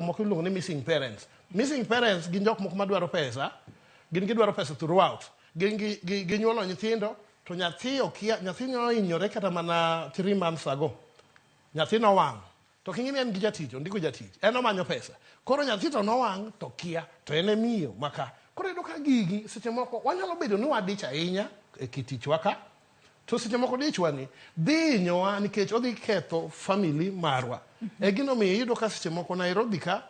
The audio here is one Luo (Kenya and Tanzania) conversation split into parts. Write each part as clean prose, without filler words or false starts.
moko iluongo ni missing parents. Missing parents gin jok moko madwaro pesa, gin gidwaro pesa throughout. Gin ginyuolo nyithindo to nyathi okia, nyathi nohinyore kata mana 3 months ago. Nyathi nowang'. To king'i ni en gi jatich, ondiko jatich. En omanyo pesa. Koro nyathi to nowang' to kia, to en e miyo maka. Koro iyudo ka gigi seche moko wanyalo bedo ni wadich ahinya e kit tichwa ka, to seche moko dichwa ni dhi hinyowa nikech odhi ketho family marwa. E gino miyo iyudo ka seche moko Nairobi ka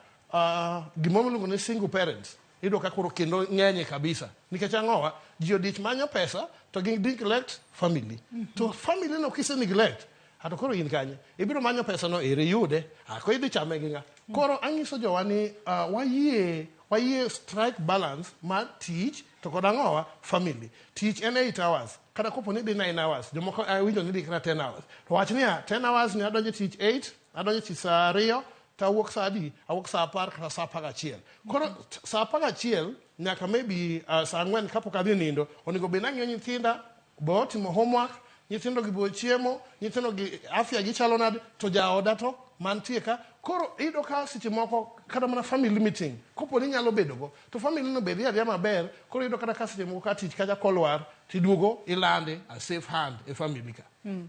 gimoro miluongo ni single parents iyudo ka koro kendo ng'enye kabisa. Nikech ang'owa? Ji odich manyo pesa to gi neglect family. To family no kise neglect, ato koro in kanye? Ibiro manyo pesa no ere iyude? Ah, ko idhi chame gi ng'a? Koro anyiso jowa ni wayie strike balance mar tich to kod ang'owa? Family. Tich en 8 hours. Kata kopo ni idhi 9 hours, jomoko awinjo ni idhi kata 10 hours. To wach niya, 10 hours ni adonjo e tich 8, adonjo e tich saa 2, to awuok saa adi? Awuok saa 10 kata saa 11. Koro saa 11 nyaka maybe saa 4 kapok adhi nindo, onego bed ni ang'iyo nyithinda, be otimo homework, nyithindo gi be ochiemo, nyithindo gi afya gi chalo nade, to jaoda to mantie ka. Koro iyudo ka seche moko kata mana family meeting, kopo ni inyalo bedo go, to family no be dhi adhiya maber, koro iyudo kata ka seche moko ka tich kacha kolwar, tiduogo ilande a safe hand e family ka.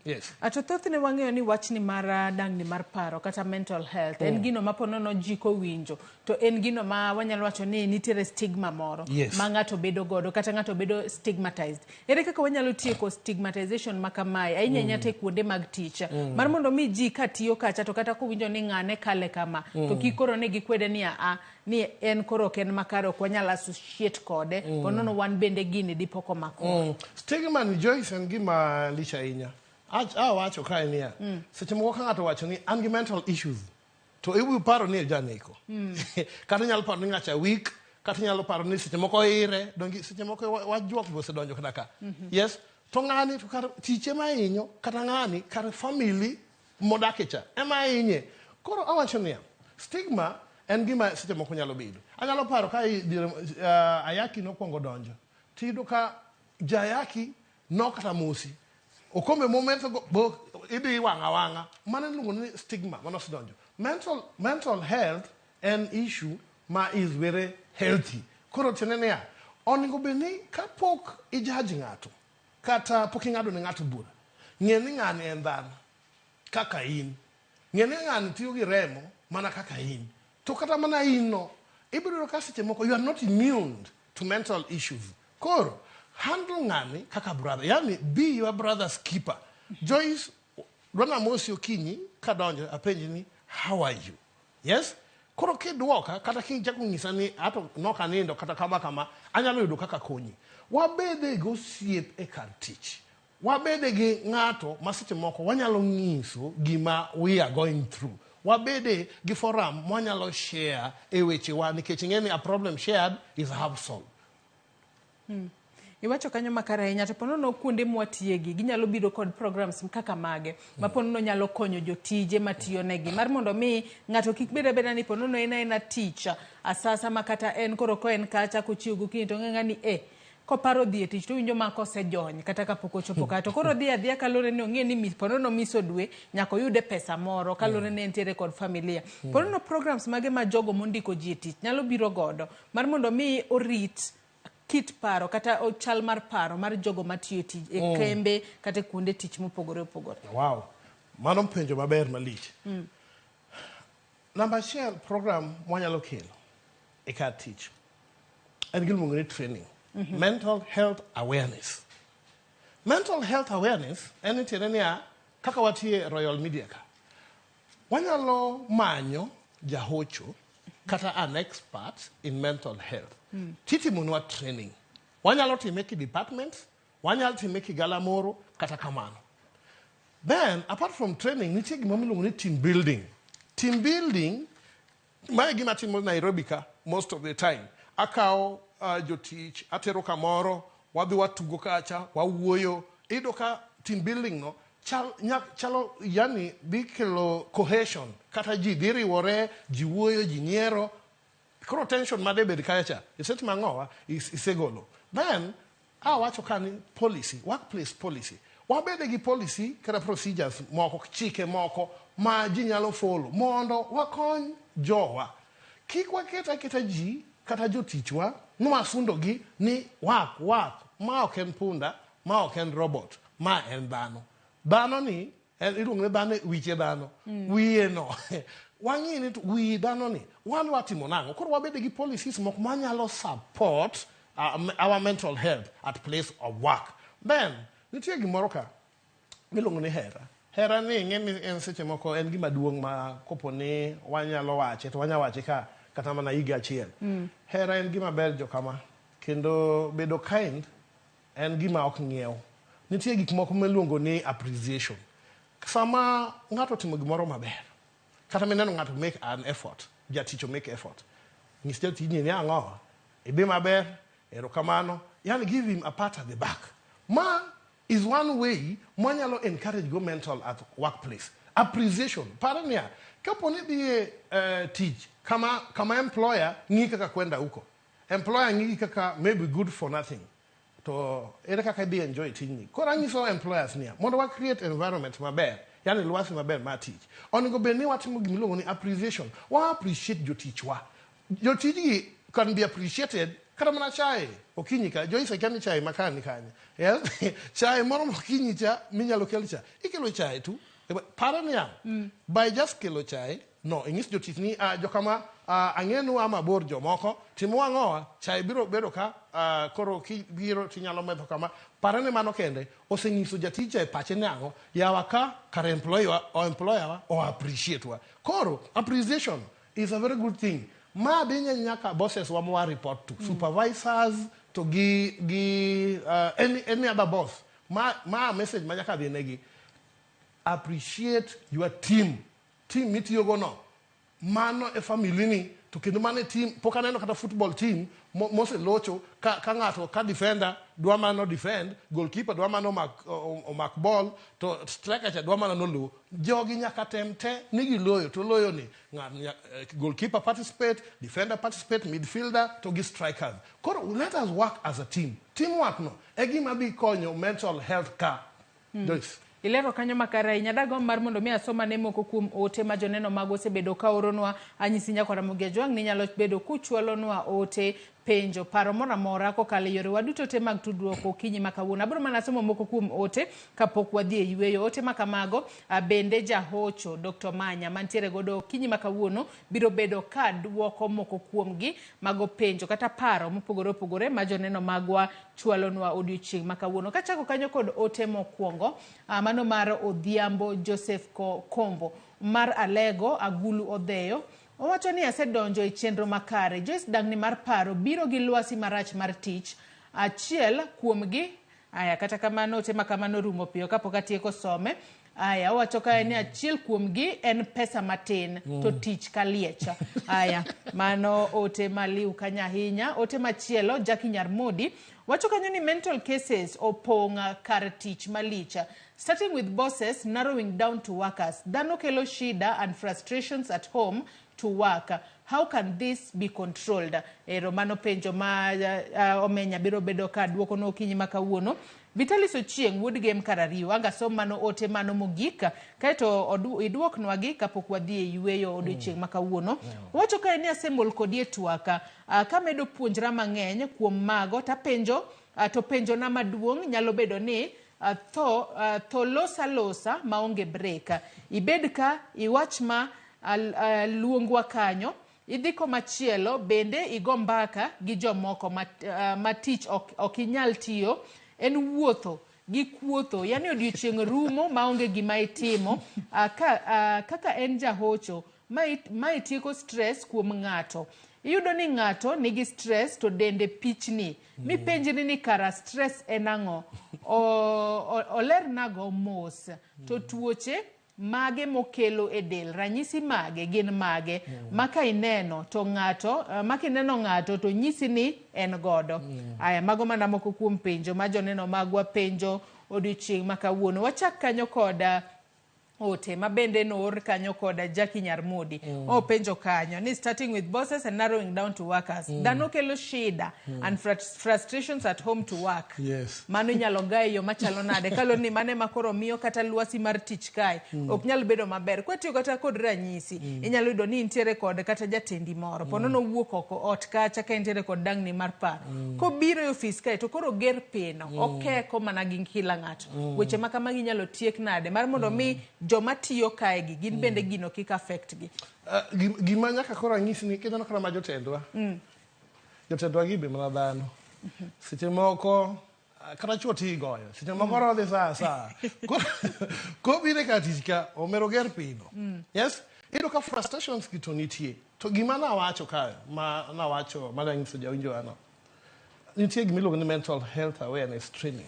Yes. To thothne wang'eyo ni wachni mar dangni mar paro kata mental health en gino ma ponono ji kowinjo to en gino ma wanyalo wacho ni nitiere stigma moro ma ng'ato bedo godo kata ng'ato bedo stigmatized. Ere kaka wanyalo tieko stigmatization ma kamae ahinya ahinya to e kuonde mag tich mar mondo mi ji katiyo kacha to kata kowinjo ni ng'ane kale kama to kik koro ne gikwede ni aa ni en koro ok en makare, ok wanyal associate kode, ponono wan bende gini dipo komakowa. Stigma ni, Joyce, en gima lich ahinya. Awacho kae niya, seche moko ka ng'ato wacho ni an gi mental issues, to ibiro paro ni janeko. Kata inyalo paro ni ng'acha weak, kata inyalo paro ni seche moko ire, donge seche moko wach juok be osedonjo kata ka. Yes, to ng'ani to kar tich ema hinyo, kata ng'ani kar family modake cha ema hinye. Koro awacho niya, stigma en gima seche moko nyalo bedo. Anyalo paro ka ayaki nokwongo donjo, tiyudo ka jayaki nok kata mosi. Okombe mometho go bo idhi wang' awang'a. Mano iluongo ni stigma mano osedonjo. Mental health en issue ma is very healthy. Koro tiende niya, onego bed ni kapok i-judge ng'ato, kata pok ing'ado ne ng'ato bura, ng'e ni ng'ani en dhano kaka in. Ng'e ni ng'ani tiyo gi remo mana kaka in. To kata mana in no, ibiro yudo ka seche moko you are not immune to mental issues. Koro, handle ng'ani kaka brother. Yani, be your brother's keeper. Joyce, dwana mosi okinyi kadonjo apenji ni, "How are you?" Yes? Koro kidwoka, kata kichako nyisa ni ato nok anindo kata kama kama, anyalo yudo kaka konyi. Wabede gi osiep e kar tich. Wabede gi ng'ato ma seche moko wanyalo nyiso gima we are going through. Wabede gi forum mwanyalo share e wechewa nikech ing'e ni a problem shared is half solved. Iwacho kanyo makare ahinya to ponono kuonde mwatiyegi ginyalo biro kod programs kaka mage ma ponono nyalo konyo jotije matiyo negi mar mondo mi ng'ato kik bed abeda ni ponono en aena tich asasa ma kata en koro ko en kacha kochiew gokinyi to ong'e ni e koparo dhi e tich to owinjo ma kosejony kata kapok ochopo kacha to koro odhi adhiya kaluwore ni ong'e ni ponono miso dwe nyaka oyude pesa moro kaluwore ni entiere kod familia. Ponono programs mage ma jogo mondiko ji e tich nyalo biro godo mar mondo mi orit kit paro kata chal mar paro mar jogo matiyo e tij e kembe kata e kuonde tich mopogore opogore? Wow. Mano penjo maber malich. Namba achiel, program mwanyalo kelo e kar tich en giluongo ni training. Mental health awareness. Mental health awareness en ni tiende niya, kaka watie Royal Media ka, wanyalo manyo jahocho kata an expert in mental health. Titimonwa training. Wanyalo time ki departments, wanyalo time ki galamoro, kata kamano. Then, apart from training, nitie gima miluongo ni team building. Team building, mae gima timo Nairobi ka most of the time. Akawo jotich, atero kamoro, wadhi watugo kacha, wawuoyo. Iyudo ka team building no chal, nya, chalo, yani dhi kelo cohesion. Kata ji dhi riwore, ji wuoyo, ji nyiero. Koro tension made bed kacha cha, isetimo ang'owa, isegolo. Then, awacho ka ni policy, workplace policy. Wabede gi policy kata procedures moko, chike moko ma ji nyalo follow mondo wakony jowa. Kik waket aketa ji kata jotichwa nwasundogi ni work work. Ma ok en punda, ma ok en robot, ma en dhano. Dhano ni en iluongo ni dhano wiche dhano. Wiye no. Wang'i ni to wi dhano ni wan watimo nang'o? Koro wabed gi policies moko manyalo support our mental health at place of work. Then nitie gimoro ka miluongo ni hera. Hera ni ing'e ni en seche moko en gima duong' ma kopo ni wanyalo wache to wanyalo wache ka kata mana higa achiel. Hera en gima ber jokama kendo bedo kind en gima ok ng'iew. Nitie gik moko miluongo ni appreciation. Sama ng'ato otimo gimoro maber, kata mineno ng'ato make an effort, jatich o make effort, nyis jatijni ni ang'o, idhi maber, erokamano, yani give him a pat at the back. Ma is one way mwanyalo encourage go mental at workplace. Appreciation. Par niya, kapo ni idhi e tich kama employer ng'i kaka kwenda huko. Employer ng'i kaka maybe good for nothing. To ere kaka idhi enjoy tijni. Koro anyiso employers niya, mondo wa create environment maber, yani lwasi maber mar tich. Onego bed ni watimo gimiluongo ni appreciation. Wa appreciate jotichwa. Jotijgi can be appreciated kata mana chae okinyi ka Joyce akia ni chae makaa ni kanye. Yes? Chae moro mokinyi cha minyalo kel cha. Ikelo chae tu. Paro niya, by just kelo chae, no, inyis jotich ni jokama ang'e ni ua mabor jomoko, timo ang'owa, chae biro bedo ka, koro kibiro tinyalo metho kama. Pare ni mano kende, osenyiso jatich cha e pache ni ang'o, yawa ka kar employee wa, o employer wa, o appreciate wa. Koro, appreciation is a very good thing. Ma dhi nyaka bosses wa mwa report to, supervisors, to gi any other boss. Ma message ma nyaka dhi negi. Appreciate your team. Team mitiyogo no. Mano e family ni, to kendo mano e team, pok aneno kata football team moselocho ka ng'ato ka defender dwa mana defend, goalkeeper dwa mana omak ball, to striker cha dwa mana noluw. Jogi nyaka tem te ni giloyo, to loyo ni ng'ato goalkeeper participate, defender participate, midfielder to gi strikers. Koro let us work as a team. Teamwork no e gima dhi konyo mental health ka. Joyce. Ilero kanyo makare ahinya. Dagomb mar mondo mi asoma ne moko kuom ote ma joneno mago osebedo ka oronwa. Anyisi nyakwar Ramogi Ajwang' ni inyalo bedo kuchwalonwa ote, penjo, paro moro amora kokalo e yorewa duto te mag tudruok okinyi ma kawuono. Abiro mana somo moko kuom ote kapok wadhi e yueyo. Ote ma kamago bende jahocho Dr. Manya mantiere godo okinyi ma kawuono biro bedo ka duoko moko kuomgi mago penjo kata paro mopogore opogore ma joneno magwa chwalonwa odiochieng' ma kawuono. Kachako kanyo kod ote mokwongo, mano mar Odhiambo Joseph Kombo mar Alego Agulu Odheyo. Owacho ni asedonjo e chenro makare. Joyce dangni mar paro biro gi lwasi marach mar tich. Achiel kuomgi, aya kata kamano ote ma kamano rumo piyo kapok atieko some. Aya owacho kae ni achiel kuomgi en pesa matin to tich kaliech. Aya mano ote maliw kanyo ahinya. Ote machielo Jackie Nyarmodi wacho kanyo ni mental cases opong' kar tich malich. Starting with bosses, narrowing down to workers. Dhano kelo shida and frustrations at home to work. How can this be controlled? Ero mano penjo ma Omenya biro bedo ka duoko no okinyi ma kawuono. Vitalis Ochieng' wuod Gem Karariu, anga som mano ote mano mogik, kaeto iduoknwagi kapok wadhi e yueyo odiochieng' ma kawuono. Owacho kae ni asemol kodi e twak, kamedo puonjra mang'eny kuom mago tapenjo, to penjona maduong' nyalo bedo ni tho losa losa maonge break. Ibed ka iwach ma luongwa kanyo, idhi komachielo bende igo mbaka gi jomoko ma tich ok inyal tiyo, en wuotho gi kuotho, yani odiochieng' rumo maonge gima itimo. Kaka en jahocho ma itieko stress kuom ng'ato. Iyudo ni ng'ato nigi stress to dende pichni. Mipenjri ni kara stress en ang'o? Olernago mos. To tuoche mage mokelo e del, ranyisi mage gin mage? Ma ka ineno to ng'ato, ma kineno ng'ato to nyisi ni en godo. Aya, mago mana moko kuom penjo ma joneno magwa penjo odiochieng' ma kawuono. Wachak kanyo kod Ote ma bende noor kanyo koda Jackie Nyarmodi. Openjo kanyo ni, starting with bosses and narrowing down to workers, dhano kelo shida and frustrations at home to work. Mano inyalo ga e yo machalo nade kaluwore ni mano ema koro miyo kata lwasi mar tich kae ok nyal bedo maber. Kwatiyo kata kod ranyisi, inyalo yudo ni intiere kod kata jatendi moro, pono nowuok oko ot kacha ka entiere kod dangni mar paro, kobiro e ofis kae to koro oger pino, okeko mana gi kila ng'ato. Weche ma kamagi inyalo tiek nade mar mondo mi joma tiyo kae gi gin bende gino kik affect gi? Gima nyaka koro anyisi ni kineno kata ma jotendwa, jotendwa gi be mana dhano. Seche moko kata chuo ti goyo, seche moko rodhi saa saa. Kobiro e kar tich ka, omero ger pino. Yes, iyudo ka frustrations gi to nitie. To gima nawacho kae, ma nawacho, ma nanyiso jawinjo ano, nitie gima iluongo ni mental health awareness training.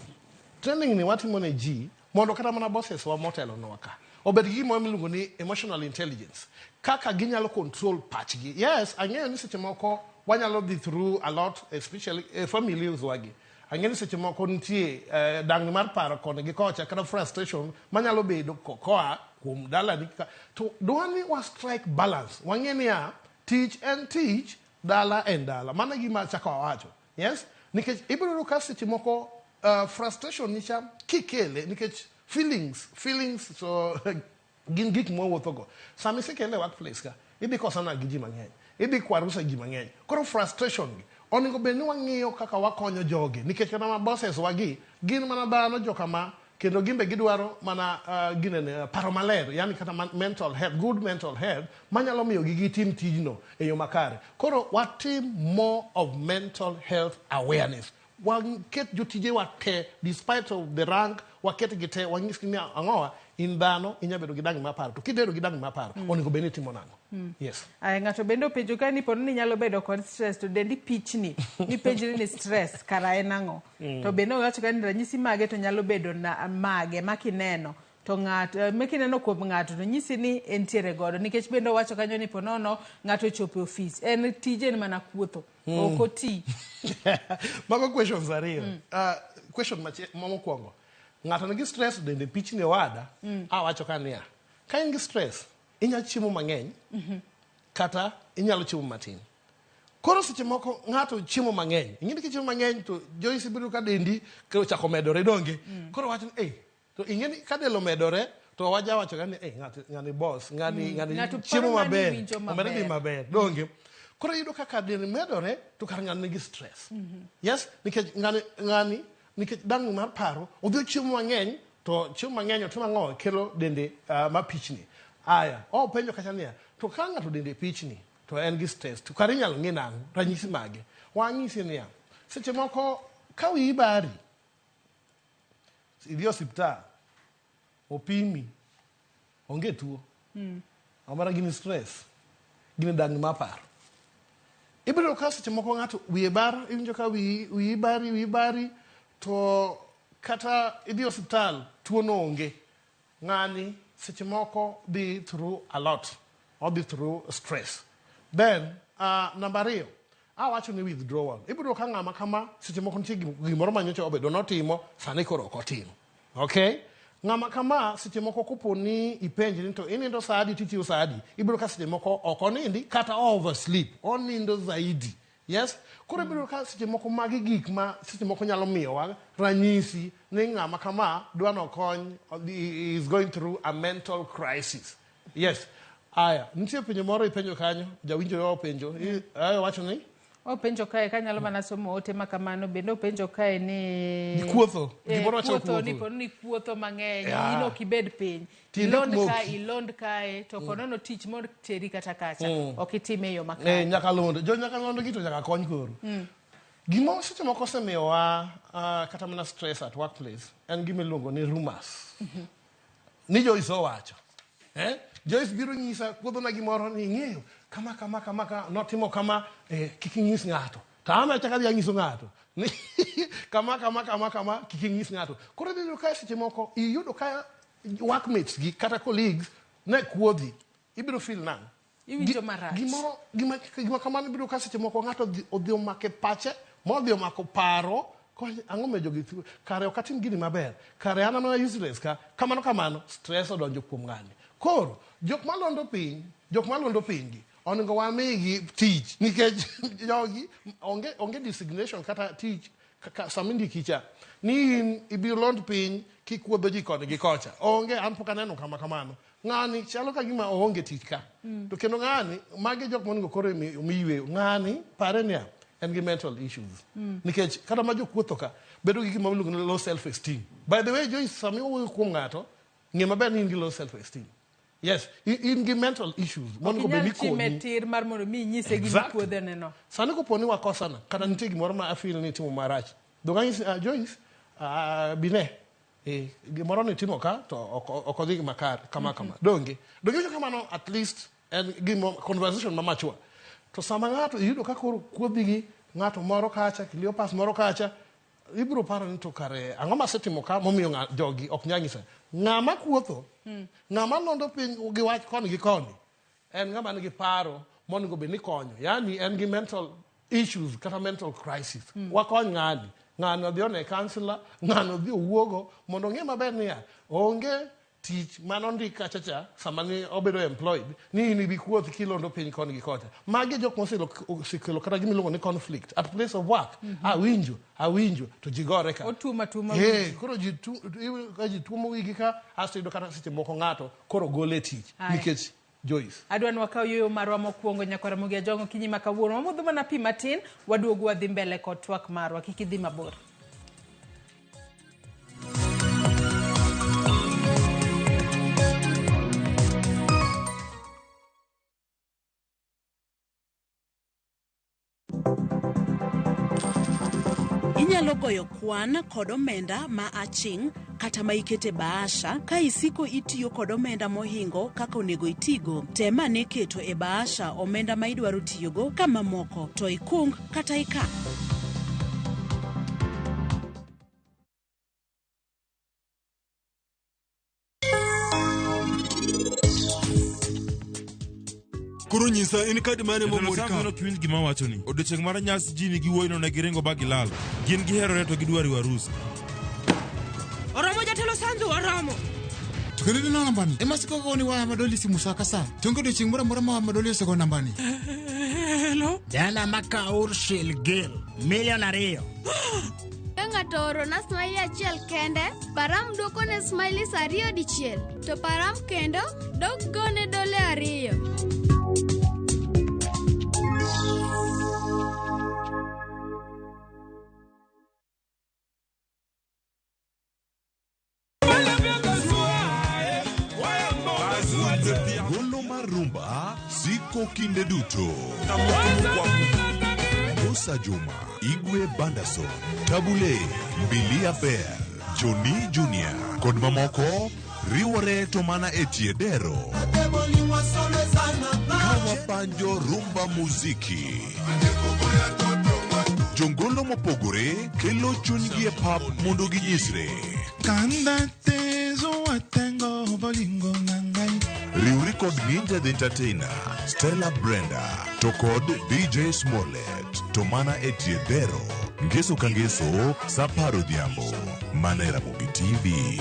Training ni watimo ne ji mondo kata mana bosses wa motelonwa ka obed gi gimoro miluongo ni emotional intelligence, kaka ginyalo control pachgi. Yes, ang'eyo ni seche moko wanyalo dhi through a lot, especially families wagi. Ang'eyo ni seche moko nitie dangni mar paro koni gi kocha kata frustration manyalo bedo koa kuom dalani ka. To dwani wa strike balance. Wang'e niya, tich en tich, dala en dala. Mano e gima achako awacho. Yes? Nikech ibiro yudo ka seche moko frustration nicha kikele nikech feelings so gin gik mwawuothogo. Sama isekele e workplace ka, idhi kosana gi ji mang'eny, idhi kwarusa ji mang'eny. Koro frustration gi, onego bed ni wang'iyo kaka wakonyo jogi, nikech kata ma bosses wagi, gin mana dhano jokama, kendo gin be gidwaro mana ginene, paro maler, yani kata mental health, good mental health, manyalo miyo gi gitim tijno e yo makare. Koro watim more of mental health awareness. Waket jotijewa te, despite of the rank, waket gi te, wanyisgi ni ang'owa, in dhano, inya bedo gi dang'ni mar paro. To kibedo gi dang'ni mar paro, onego bed ni itimo nang'o? Yes. Aya, ng'ato bende openjo ka ni pono ni nyalo bedo kod stress to dendi pichni, mipenjri ni stress kara en ang'o? To bende owacho ka ni ranyisi mage to nyalo bedo na, mage ma kineno to ng'ato ma kineno kuom ng'ato to nyisi ni entiere godo, nikech bende owacho kanyo ni ponono ng'ato ochopo e ofis, en tije en mana kuotho, ok oti. Mago questions ariyo. Question mokwongo, ng'ato nigi stress dende pichni owada, awacho ka niya, ka in gi stress, inyalo chiemo mang'eny, kata inyalo chiemo matin. Koro seche moko ng'ato chiemo mang'eny, ing'e ni kichiemo mang'eny to Joyce ibiro ka dendi koro ochako medore donge. Koro wacho ni, to ing'e ni ka del omedore to waja wacho ga ni, ng'ani boss, ng'ani Ng'ato chiemo paro mani maber, winjo omedo dhi maber. maber, donge. Koro iyudo kaka del medore to kar ng'ani nigi stress. Yes, nikech ng'ani nikech dang' mar paro, odhi ochiemo mang'eny, to chiemo mang'eny otimo ang'o kelo dende mapichni. Aya, openjo kacha niya, to ka ng'ato dende pichni to en gi stress, to kare inyalo ng'e nang'o ranyisi mage? Wang'isi niya, seche moko ka wiyi bari, idhi e osiptal, opimi, onge tuo. Omara gini stress, gini dang'ni mar paro. Ibiro yudo ka seche moko ng'ato wiye bar, iwinjo ka wiyi bari, wiyi bari, to kata idhi e osiptal, tuo no onge. Ng'ani seche moko dhi through a lot, odhi through stress. Then, namba ariyo, awacho ni withdrawal. Ibiro yudo ka ng'ama kama seche moko nitie gimoro ma nyocha obedo notimo, sani koro ok otim. Okay? Ng'ama kama seche moko kopo ni ipenji ni to inindo saa adi titiyo saa adi, ibiro ka seche moko ok onindi kata oversleep, onindo zaidi. Yes? Koro ibiro ka seche moko magi gik ma seche moko nyalo miyowa ranyisi ni ng'ama kama dwa nokony, is going through a mental crisis. Yes. Aya, nitie penjo moro ipenjo kanyo, jawinjo yo openjo. Aya wacho ni? Openjo kae, kanyalo mana somo ote ma kamano, bende openjo kae ni Gi kuotho, gimoro wacho kuotho, kuotho. ni po ni kuotho mang'eny, in ok ibed piny. Tiende Ilond ok kae, moki. ilond kae, to konono tich mor teri kata kacha, ok itime e yo makare. Nyakalondo, jo nyakalondo gi to nyaka kony koro. Gima seche moko osemiyowa kata mana stress at workplace en gima iluongo ni rumors. Ni Joyce owacho. Joyce biro nyisa kuodhona gimoro ni ing'eyo kama kama kama kama notimo kama, kik inyis ng'ato. To an achako adhi anyiso ng'ato ni kama kama kama kama kik inyis ng'ato. Koro idhi yudo ka seche moko iyudo ka workmates gi kata colleagues ne kuodhi, ibiro feel nang'o? Iwinjo marach. Gima kamano ibiro ka seche moko ng'ato odhi omako e pache, modhi omako paro Ang'o ma jogi kare ok atim gini maber, kare an ana useless ka kamano kamano, stress odonjo kuom ng'ani. Koro jok malondo piny, jok malondo piny gi onego wamigi tich, nikech jogi onge designation kata tich. Sama indiki cha ni in ibiro lond piny kikuodho ji koni gi kocha, onge. An pok aneno kama kamano. Ng'ani chalo ka gima oonge tich ka, to kendo ng'ani, magi jok monego koro omi yweyo. Ng'ani pare niya, en gi mental issues, nikech kata ma jokuotho ka bedo gi gima iluongo ni low self esteem. By the way, Joyce, sama iwuoyo kuom ng'ato, ng'e maber ni in gi low self esteem. Yes, in gi mental issues monego bed ni Inyal time konyi. Tir mar mondo mi inyise gima Exactly. kuodhene no. Sani kopo ni wakosana, kata nitie gimoro ma afeel ni itimo marach, dong anyisi, Joyce, bine gimoro nitimo ka to ok odhi makare kama kama. Donge iwinjo kamano? At least en gimo conversation ma mature. To sama ng'ato iyudo ka koro kuodhi gi ng'ato moro kacha, Cleopas moro kacha, ibiro paro ni to kare ang'o masetimo ka momiyo jogi ok nyal nyisa ng'ama kuotho, ng'ama londo piny gi wach koni gi koni, en ng'ama nigi paro monego bed ni konyo, yani en gi mental issues kata mental crisis. Wakony ng'ani, ng'ani odhi one counselor, ng'ani odhi owuogo mondo ong'e maber niya onge tich manondik kacha cha sama ni obedo employed ni in ibi kuoth kilondo piny koni gi kocha. Magi jok mosekelo kata gima iluongo ni conflict at place of work. Awinjo to ji gore ka. Otumo atuma. Koro ka ji tuomo wigi ka, asto iyudo kata seche moko ng'ato koro gole tich. Aya. Nikech Joyce, Adwa ni wakaw yueyo marwa mokwongo, nyakwar Ramogi Ajwang'. Okinyi ma kawuono wamodho mana pi matin, waduogo wadhi mbele kod twak marwa. Kik idhi mabor. Inyalo goyo kwan kod omenda ma aching' kata ma ikete bahasha ka isiko itiyo kod omenda mohingo kaka onego itigo. Tem ane keto e bahasha omenda ma idwaro tiyogo ka mamoko to ikung kata ikan. Koro nyisa, en kadi mane momori Jatelo ka? Sam ok winj gima awachoni. Odiochieng' mar nyasi ji nigi wuoyino ne giringo ba gilal. Gin giherore to gidwa riwo arus. Oromo, jatelo Sanzu, oromo. To kendo ineno nambani ema siko goni waya madoli simu sa ka sa. To onge odiochieng' moro amora ma waya madoli osego nambani. Hello. Jana maka Urshil Gil, milion 2. Ka ng'ato oorona smiley achiel kende, Param dwokone smileys ariyo dichiel, to Param kendo dok gone dole ariyo. Golo mar rumba siko kinde duto. Musa Juma, Igwe Bandason, Tabule, Mbilia Bel, Johnny Junior kod mamoko riwore to mana e tie dero. Kawabanjo rumba muziki. Jongolo mopogore kelo chunygi e pap mondo ginyisre. Kanda te zuwatengo bolingo nangai. Riwri kod Ninja the Entertainer, Stella Brenda, to kod DJ Smollett, to mana e tie dero. Ngeso ka ngeso, sa 10 odhiambo, mana e Ramogi TV.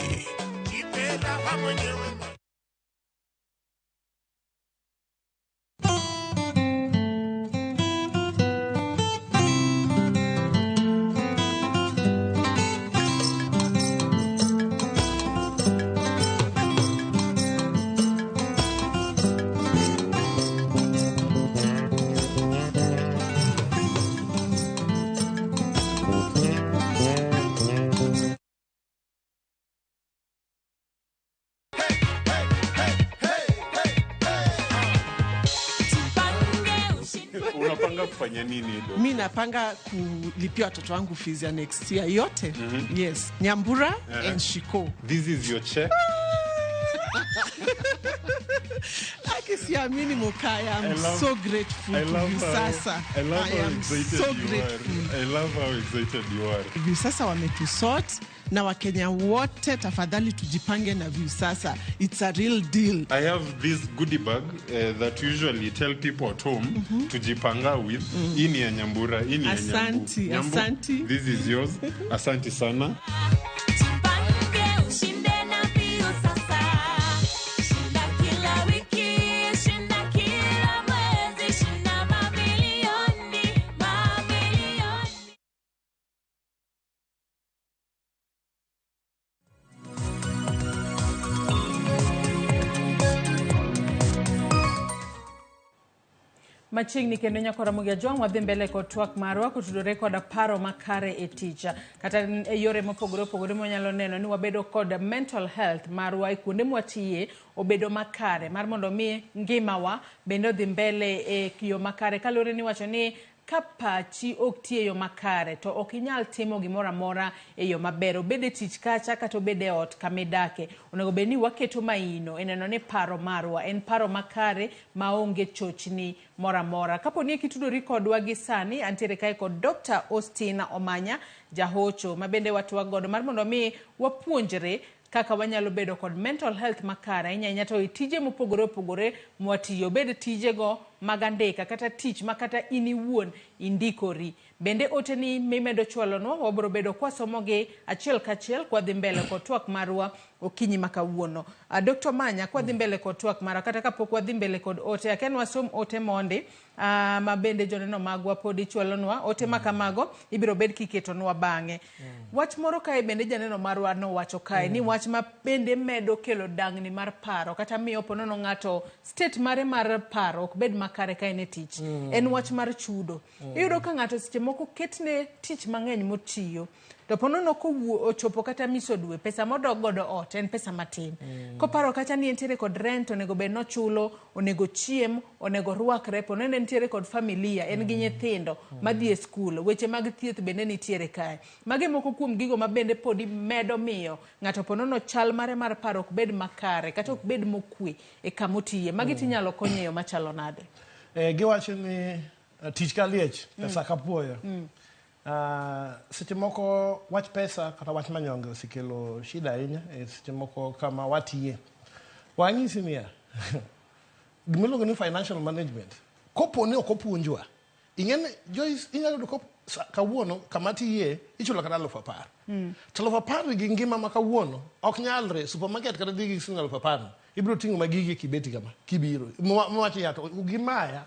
Unapanga kufanya nini, do? Mi napanga kulipia watoto wangu fees ya next year yote. Yes, Nyambura and Shiko. This is your check. Aki siamini, Mokaya. I'm so grateful I to love you sasa. I love I how am excited so you grateful. are. I love how excited you are. Hivi sasa wametusort. Na Wakenya wote tafadhali tujipange na Viusasa. It's a real deal. I have this goodie bag that usually tell people at home to jipanga with. Hii ni ya Nyambura, hii ni ya Nyambu. Asanti, Nyambu, asanti. This is yours. Asanti sana. Jipange ushinde na Viusasa. Shinda kila wiki, shinda kila mwezi, shinda mamilioni, mamilioni. Machiegni kendo nyako Ramogi Ajwang' wadhi mbele kod twak marwa kotudore koda paro makare e tich kata e yore mopogore opogore mwanyalo neno ni wabedo kod mental health marwa e kuonde mwatiye obedo makare mar mondo mi ngimawa bende odhi mbele e yo makare kaluwore ni wacho ni ka pachi ok ti e yo makare to ok inyal timo gimoro amora e yo maber, obed e tich kacha kata obed e ot kamidake. Onego bed ni waketo maino e neno ni paro marwa en paro makare maonge chochni moro amora. Kapo ni kitudori kodwa gi sani, antiere kae kod Dr. Austin Omanya Jahocho ma bende watwak godo mar mondo mi wapuonjre kaka wanyalo bedo kod mental health makare ahinya ahinya to e tije mopogore opogore mwatiyo, obed tijego mag andika kata tich ma kata in iwuon indikori. Bende oteni mimedo chwalonwa wabiro bedo kwasomogi achiel kachiel kwadhi mbele kod twak marwa okinyi ma kawuono. Dr. Omanya, kwadhi mbele kod twak marwa kata kapok wadhi mbele kod ote, akia ni wasom ote mondi ma bende joneno magwa pod ichwalonwa. Ote ma kamago ibiro bed kiketonwa bang'e. Wach moro kae bende janeno marwa nowacho kae ni wach ma bende medo kelo dangni mar paro kata miyo ponono ng'ato state mare mar paro ok bed makare ka en e tich. En wach mar chudo. Iyudo ka ng'ato seche moko ketne tich mang'eny motiyo to ponono kowuo ochopo kata miso dwe, pesa modok godo ot en pesa matin. Koparo kacha ni entiere kod rent onego bed nochulo, onego chiem, onego rwakre, ponono entiere kod familia, en gi nyithindo madhi e skul, weche mag thieth bende nitiere kae. Magi moko kuom gigo ma bende podi medo miyo ng'ato ponono chal mare mar paro ok bed makare kata ok bed mokwe e kamotiye. Magi tinyalo konyo e yo machalo nade? Giwacho ni tich ka liech, pesa ka puoyo. Seche moko wach pesa kata wach manyonge osekelo shida ahinya e seche moko kama watiye. Wanyisi niya, gimiluongo ni financial management, kopo ni ok opuonjwa, ing'e ni Joyce inyalo yudo kawuono kama tiye ichulo kata 10,000. To 10,000 gi ngima ma kawuono ok nyalre. Supermarket kata dhi gi siling 10,000 ibiro ting'o magigi e kibeti kama kibiro miwacho ya to gimaya.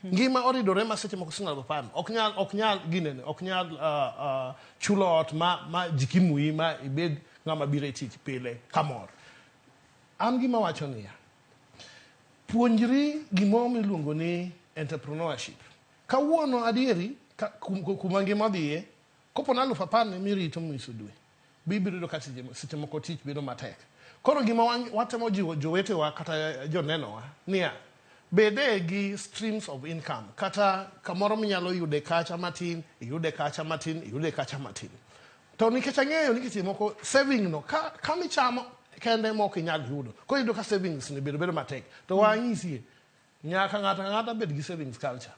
Ngima oridore ma seche moko siling 10,000 ok nyal ginene, ok nyal chulo ot ma jikimui ma ibed ng'ama biro e tich pile kamor. An gima wacho niya, puonjri gimoro miluongo ni entrepreneurship. Kawuono adieri kuma ngima odhiye, kopo na 10,000 mirito miso dwe, bibiro yudo ka seche moko tich bedo matek. Koro gima watemo jiwo jowetewa kata jonenowa niya, bede gi streams of income kata kamoro minyalo yude kacha matin, iyude kacha matin, iyude kacha matin. To nikech ang'eyo ni seche moko saving no kamichamo kende mok inyal yudo. Koro iyudo ka savings ni bedo matek. To wanyisie nyaka ng'ato ang'ata bed gi savings culture.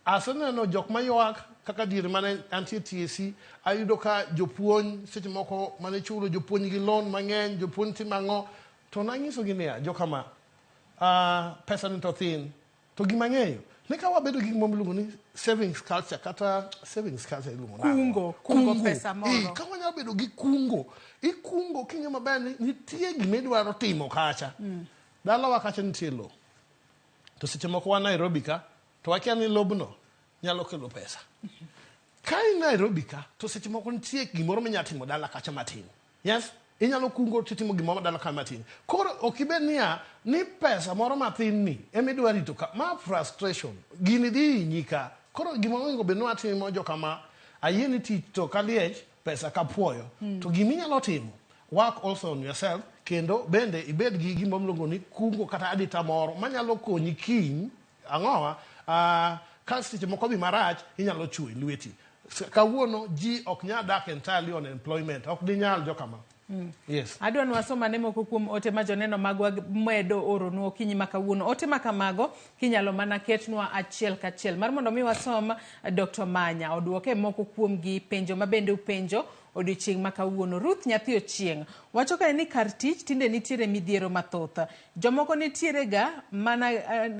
Aseneno jok maywak kaka diere mane antie TSC, ayudo ka jopuonj seche moko mane chulo jopuonj gi loan mang'eny, jopuonj timo ang'o, to nanyisogi niya, jokama, pesa ni to thin. To gima ang'eyo ni ka wabedo gi gima iluongo ni savings culture kata savings culture iluongo nang'o? Kungo pesa moro. Ka wanyalo bedo gi kungo, ikungo king'eyo maber ni nitie gima idwaro timo kacha. Dalawa kacha nitie lowo. To seche moko wan Nairobi ka, to wakia ni lobno nyalo kelo pesa. Ka in Nairobi ka, to seche moko nitie gimoro minyalo timo dala kacha matin. Yes? Inyalo kungo titimo gimoro dala ka matin. Koro ok ibed niya ni pesa moro matin ni ema idwa rito ka. Ma frustration. Gini dhi hinyi ka. Koro gima onego bed ni watimo jokama, ayie ni tich to ka liech, pesa ka puoyo. To gima inyalo timo, work also on yourself, kendo bende ibed gi gima iluongo ni kungo kata adita moro manyalo konyi kiny, ang'owa, ka seche moko dhi marach, inyalo chuo e lweti. Kawuono ji ok nyal dak entirely on employment, ok dinyal jokama. Yes. Adwa ni wasom ane moko kuom ote ma joneno magwa medo oronwa okinyi ma kawuono. Ote ma kamago kinyalo mana ketnwa achiel kachiel mar mondo mi wasom Dr. Manya oduoke moko kuom gi penjo ma bende upenjo odiochieng' ma kawuono. Ruth nyathi Ochieng' wacho kae ni kar tich tinde nitiere midhiero mathoth. Jomoko nitiere ga mana,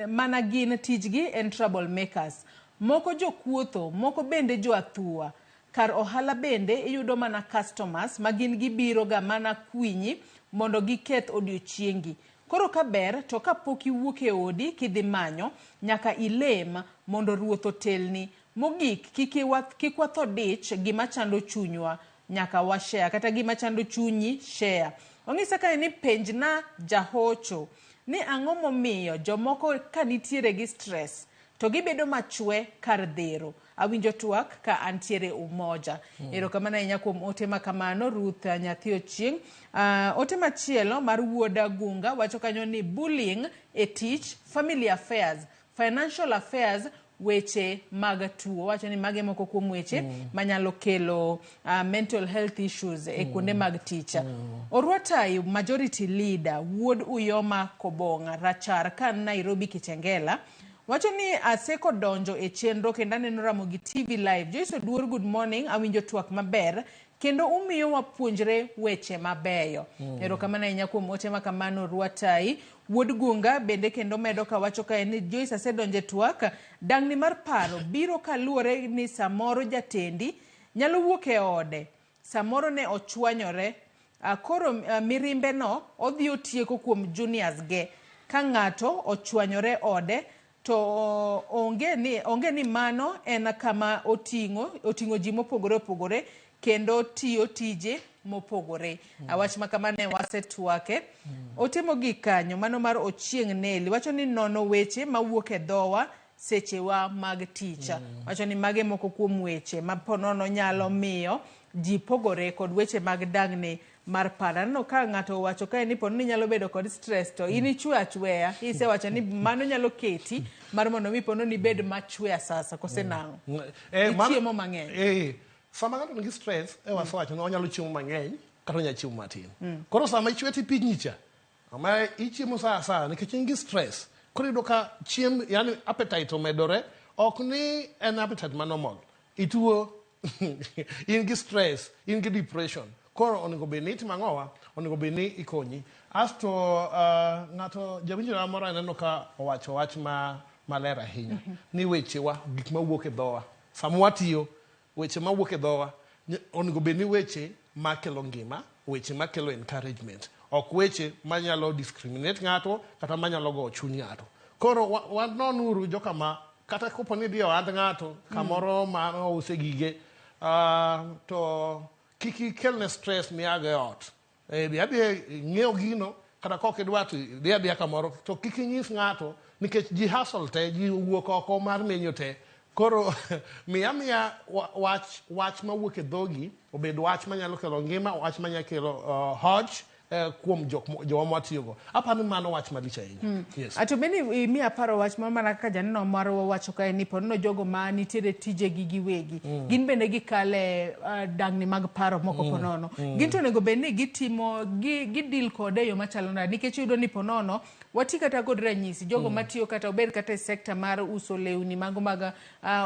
mana gin tijgi en trouble makers. Moko jokuotho, moko bende jo athuwa. Kar ohala bende iyudo mana customers ma gin gibiro ga mana kwinyi mondo giketh odiochiengi. Koro ka ber to ka pok iwuok e odi kidhi manyo, nyaka ilem mondo Ruoth otelni. Mogik, kik kik watho dich gima chando chunywa nyaka wa share kata gima chando chunyi share. Ong'isa kae ni penjna jahocho ni ang'o momiyo jomoko ka nitiere gi stress to gibedo machwe kar dhero. Awinjo twak ka antiere Umoja. Erokamano ahinya kuom ote ma kamano Ruth nyathi Ochieng'. Ote machielo mar wuod Gunga wacho kanyo ni bullying e tich, family affairs, financial affairs, weche mag tuo. Wacho ni mage moko kuom weche manyalo kelo mental health issues e kuonde mag tich. Orwatai majority leader wuod Uyoma Kobong'a Rachar ka Nairobi Kitengela wacho ni aseko donjo e chenro kendo aneno Ramogi TV live. Joyce Oduor, good morning. Awinjo twak maber kendo umiyo wapuonjre weche mabeyo. Erokamano ahinya kuom ote ma kamano Rwatai. Wuod Gunga bende kendo medo kawacho kae ni Joyce asedonjo e twak. Dang'ni mar paro biro kaluwore ni samoro jatendi nyalo wuok e ode. Samoro ne ochwanyore. Koro mirimbe no odhi otieko kuom juniors ge. Ka ng'ato ochwanyore ode to onge ni, onge ni mano en kama oting'o oting'o ji mopogore opogore kendo tiyo tije mopogore. Wach ma kama ne wasetwake. Ote mogik kanyo mano mar Ochieng' Neli wacho ni nono weche mawuok e dhowa sechewa mag tich. Wacho ni mage moko kuom weche ma ponono nyalo miyo ji pogore kod weche mag dang'ni mar paro. Aneno ka ng'ato owacho kae ni ponono inyalo bedo kod stress to in ichwe achweya. Isewacho ni mano nyalo keti mar mondo mi ponono ibed machwe asasa kose nang'o? Ichiemo mang'eny. Sama ng'ato nigi stress, wasewacho ni onyalo chiemo mang'eny kata onyalo chiemo matin. Koro sama ichwe tipigni cha, ma ichiemo saa asaya nikech in gi stress. Koro iyudo ka chiemb, yani appetite omedore, ok ni en appetite ma normal. Ituo, in gi stress, in gi depression. Koro onego bed ni itimo ang'owa? Onego bed ni ikonyi. Asto ng'ato jawinjo moro aneno ka owacho wach ma maler ahinya. Ni wechewa, gik mawuok e dhowa. Sama watiyo, weche mawuok e dhowa onego bed ni weche makelo ngima, weche makelo encouragement. Ok weche manyalo discriminate ng'ato kata manyalo go chuny ng'ato. Koro wanonuru joka ma kata kopo ni idhi e ohand ng'ato kamoro ma ouse gige to kik ikelne stress miago e ot. Dhi adhiya ing'iew gino kata kok idwa to idhi adhiya kamoro to kik inyis ng'ato nikech ji hustle te, ji owuok oko mar menyo te. Koro miya miya wach wach mawuok e dhogi obed wach manyalo kelo ngima, wach manyalo kelo hoch kuom jok jowa mwatiyogo. Aparo ni mano wach malich ahinya. Yes. Ato bende imiya paro wach moro mana kaka janeno marwa wacho kae ni ponono jogo ma nitiere tijegi giwegi gin bende gikale dang'ni mag paro moko ponono. Gin to onego bed ni gitimo gi gi deal kode e yo machalo nade nikech iyudo ni ponono wati kata kod ranyisi jogo matiyo kata obed kata e sekta mar uso lewni mago mag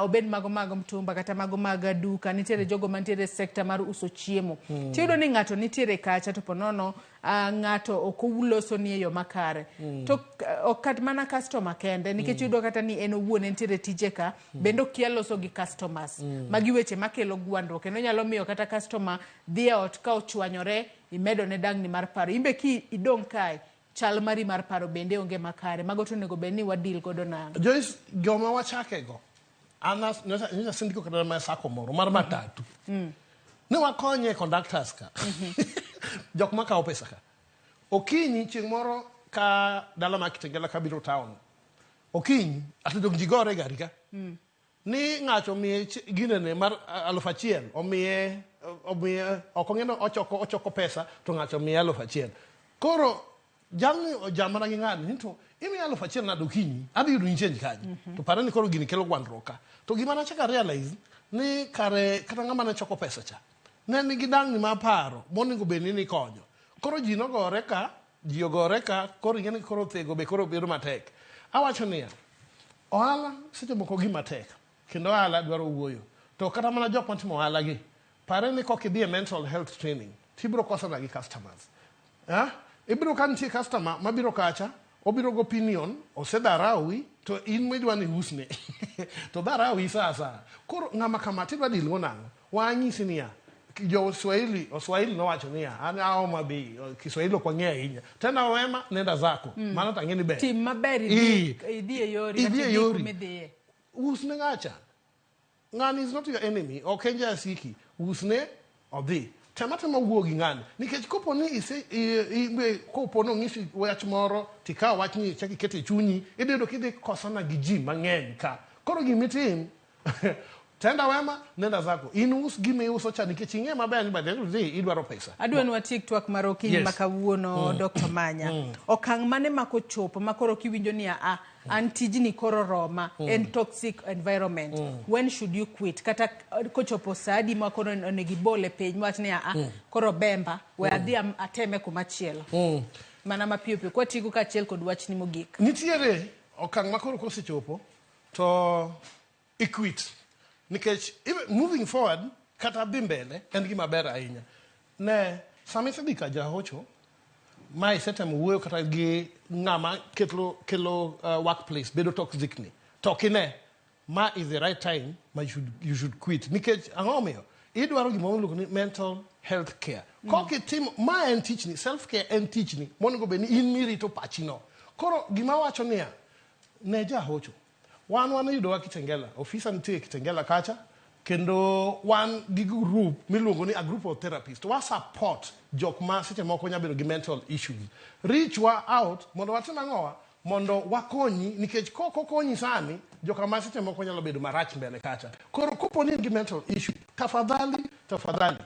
obed mago mag mtumba kata mago mag duka nitiere jogo mantiere e sekta mar uso chiemo. Tiyudo ni ng'ato nitiere kacha to ponono ng'ato ok oloso ni e yo makare. To ok kat mana customer kende nikech iyudo kata ni en owuon entiere tije ka bende okia loso gi customers. Magi weche makelo gwandruok kendo nyalo miyo kata customer dhi e ot ka ochwanyore imedo ne dang'ni mar paro. Inbe ki idong' kae chal mari mar paro bende onge makare. Mago to onego bed ni wa deal godo nang'o? Joyce, joma wachake go, an nyocha asendiko kata mana sacco moro mar matatu. Ne wakonye conductors ka. Jok makawo pesa ka. Okinyi chieng' moro ka dala ma Kitengela kabiro town. Okinyi ati dong ji gore e gari ka. Ni ng'ato omiye ginene mar 1000 omiye omiye ok ong'e ni ochoko ochoko pesa to ng'ato omiye 1000. Koro jalni ojamana gi ng'ani ni to imiya 1000 nade okinyi adhi yudo ni change kanye. To pare ni koro gini kelo gwandruok ka. To gima nachako a realize ni kare kata ng'ama ne choko pesa cha ne nigi dang'ni mar paro monego bed ni nikonyo. Koro ji nogore ka, ji ogore ka, koro ing'e ni koro thego be koro bedo matek. Awacho niya, ohala seche moko gima tek kendo ohala dwaro wuoyo. To kata mana jok matimo ohala gi Pare ni kok idhi e mental health training, tibiro kosana gi customers. Ah? Ibiro ka nitie customer mabiro kacha, obiro go opinion, osedharawi, to in midwa ni usne. To dharawi sa asaya. Koro ng'ama kama tidwa deal go nang'o? Wanyisi niya, jo Swahili, Oswahili nowacho niya, an aoma bi, Kiswahili ok wang'eyo ahinya. Tenda wema, nenda zako. Mano to ang'e ni ber. Tim maber Ii. idhi e yori, Idhi kata e idhi yori. kuma idhiye. Usne ng'acha. Ng'ani is not your enemy. Ok en jasiki. Usne odhi. Tema tema wuo gi ng'ani. Nikech kopo ni ise kopo ni ong'isi wach moro tikawo wachni ichak iketo e chunyi, idhi yudo kidhi kosana gi ji mang'eny ka. Koro gimitim, tenda wema, nenda zako. In us gima iuso cha nikech ing'e maber ni by the end of the day idwaro pesa. Adwa ni watiek twak mar okinyi Yes. ma kawuono Dr. Manya. Okang' mane ma kochopo ma koro kiwinjo ni a an tijni koro roma en toxic environment. When should you quit? Kata kochopo sa adi ma koro onego ibole piny wach ni a koro bemba we adhi ateme kuma chielo. Mana mapiyo piyo kwatieko kaachiel kod wachni mogik. Nitiere okang' ma koro kosechopo to iquit nikech even moving forward kata dhi mbele en gima ber ahinya. Ne sama isedhi ka jahocho ma isetemo wuoyo kata gi ng'ama kelo workplace bedo toxic ni to ok ine ma is the right time ma you should quit nikech ang'o omiyo idwaro gima iluongo ni mental health care. Kok itimo ma en tichni, self care en tichni monego bed ni in mirito pachino. Koro gima wacho niya, ne jahocho wan yudowa Kitengela, ofisa nitie Kitengela kacha, kendo wan gi group miluongo ni a group of therapists. Wa support jok ma seche moko nyalo bedo gi mental issues. Reach wa out mondo watim ang'owa mondo wakonyi nikech kok okonyi sani joka ma seche moko nyalo bedo marach mbele kacha. Koro kopo ni in gi mental issue, tafadhali tafadhali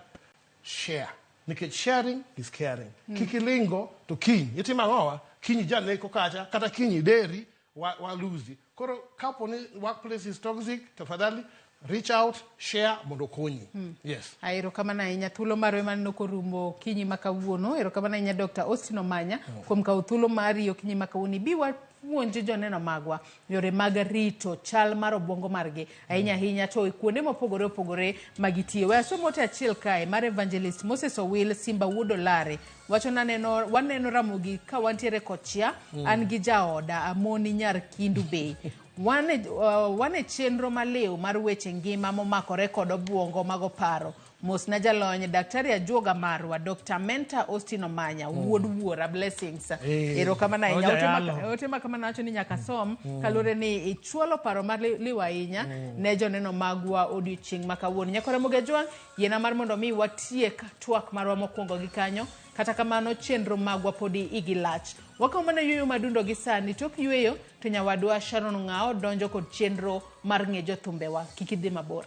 share nikech sharing is caring. Kik ilingo to kiny itimo ang'owa kiny janeko kacha kata kiny ideri wa lose. Koro kapo ni workplace is toxic, tafadhali reach out, share mondo okonyi. Yes. Erokamano ahinya thuolo marwa maneno korumo okinyi ma kawuono. Erokamano ahinya Dr. Austin Omanya kuom kawo thuolo mari okinyi ma kawuono. Ibi wapuonj joneno magwa yore mag rito chal mar obwongo margi ahinya ahinya to kuonde mopogore opogore ma gitiye. We asom ote achiel kae mar Evangelist Moses Owil Simba Wuod Olare wacho naneno waneno Ramogi ka wantiere Kochia an gi jaoda Amoni nyar Kindu Bay. Wan e chenro maliw mar weche ngima momakore kod obwongo mago paro. Mos na jalony Daktari Ajuoga marwa Dr. Menta Austin Omanya wuod wuora blessings. Erokamano ahinya. Ote ma kamano wacho ni nyaka som kaluwore ni ichwalo paro mar liw ahinya ne joneno magwa odiochieng' ma kawuono. Nyakora Ramogi Ajwang' yiena mar mondo mi watiek twak marwa mokwongo gi kanyo. Kata kamano chenro magwa podi igi lach. Wakawo mana yueyo madundo gi sani. Tok yueyo to nyawadwa Sharon Ng'ao donjo kod chenro mar ng'e jothumbewa. Kik idhi mabor.